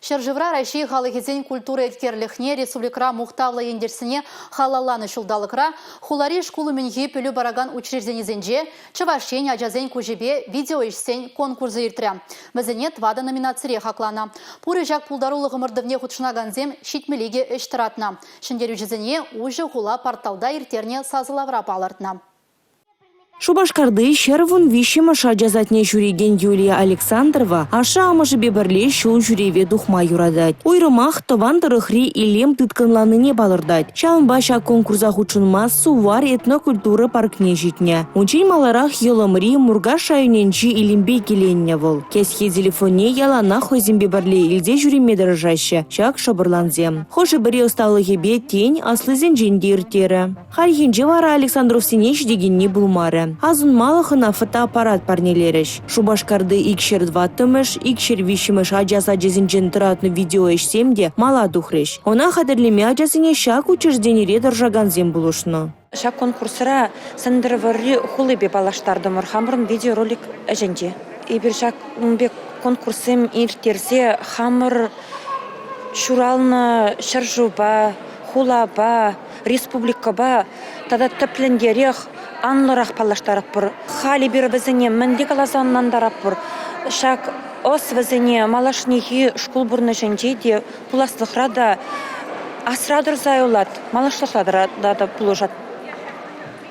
Ҫӗршывра Раҫҫей халӑхӗсен культура еткерлӗхне республикӑра мухтавлӑ ентешсене халалланӑ ҫулталӑкра хулари шкул умӗнхи пӗлӳ паракан учрежденисенче Чӑваш Ен ачасен куҫӗпе видеоӗҫсен конкурсӗ иртрӗ. Вӗсене тӑватӑ номинацире хакланӑ. Пурӗ ҫак пултарулӑх ӑмӑртӑвне хутшӑнакансем 72 ӗҫ тӑратнӑ. Ҫӗнтерӳҫӗсене Уҫӑ хула порталта ирттернӗ сасӑлавра палӑртнӑ. Шупашкарти 113-мӗш ача садне ҫӳрекен Юлия Александрова ашшӗ-амӑшӗпе пӗрле ҫул ҫӳреве тухма юратать. Уйрӑмах тӑван тӑрӑхри илем тыткӑнланине палӑртать. Ҫавӑнпа ҫак конкурса хутшӑнма Сувар этнокультура паркне ҫитнӗ. Унччен маларах Йӑлӑмри Муркаш районӗнчи илемпе киленнӗ вӑл. Кӗсье телефонне яланах хӑйсемпе пӗрле илсе ҫӳреме тӑрӑшаҫҫӗ ҫак шӑпӑрлансем. Хӑшӗ-пӗри ӑсталӑхӗпе, тен, аслисенчен те ирттерӗ. Хальхинче вара Александровсене ҫитекенни пулмарӗ. Асӑнмалӑх ӑна фотоаппарат парнелерӗҫ. Шупашкарти 204-мӗш, 203-мӗш ача сачӗсенчен тӑратнӑ видеоӗҫсем те мала тухрӗҫ. Ӑна хатӗрлеме ачасене ҫак учрежденире тӑрӑшакансем пулӑшнӑ. Ҫак конкурсра Сӗнтӗрвӑрри хулипе паллаштартӑмӑр хамӑрӑн видеоролик ӗҫӗнче. Эпир ҫак ун пек конкурссем ирттерсе хамӑр ҫуралнӑ ҫӗршывпа, хулапа, республикӑпа тата тӗплӗнтерех, анлӑрах паллаштаратпӑр. Халь эпир вӗсене мӗнле каласа ӑнлантаратпӑр, ҫак ӑс вӗсене малашнехи шкул пурнӑҫӗнче те, пуласлӑхра та асра тӑрса юлать, малашлӑхра та пулӑшать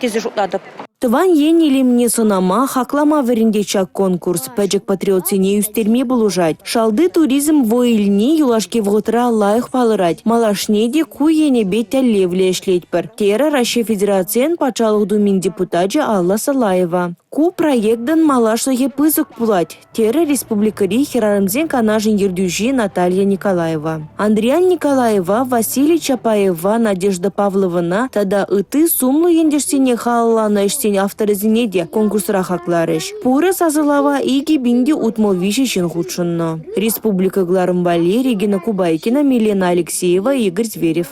тесе шутлатӑп. Тӑван ен илемне сӑнама, хаклама вӗрентет ҫак конкурс. Пӗчӗк патриотсене ӳстерме пулӑшать. Шалти туризм вӑй илни юлашки вӑхӑтра лайӑх палӑрать. Малашне те ку енӗпе тӗллевлӗ ӗҫлетпӗр, терӗ Раҫҫей Федерацийӗн Патшалӑх Думин депутачӗ Алла Салаева. Ку проектӑн малашлӑхӗ пысӑк пулать. терӗ республикӑри хӗрарӑмсен канашӗн ертӳҫи Наталья Николаева. Андриян Николаева, Василий Чапаева, Надежда Павловӑна тата ытти сумлӑ ентешсене халалланӑ ӗҫсен авторӗсене те конкурсра хакларӗҫ. Пурӗ сасӑлава 2063 ҫын хутшӑннӑ. Республика кӑларӑм валли Регина Кубайкина, Милена Алексеева, Игорь Зверев.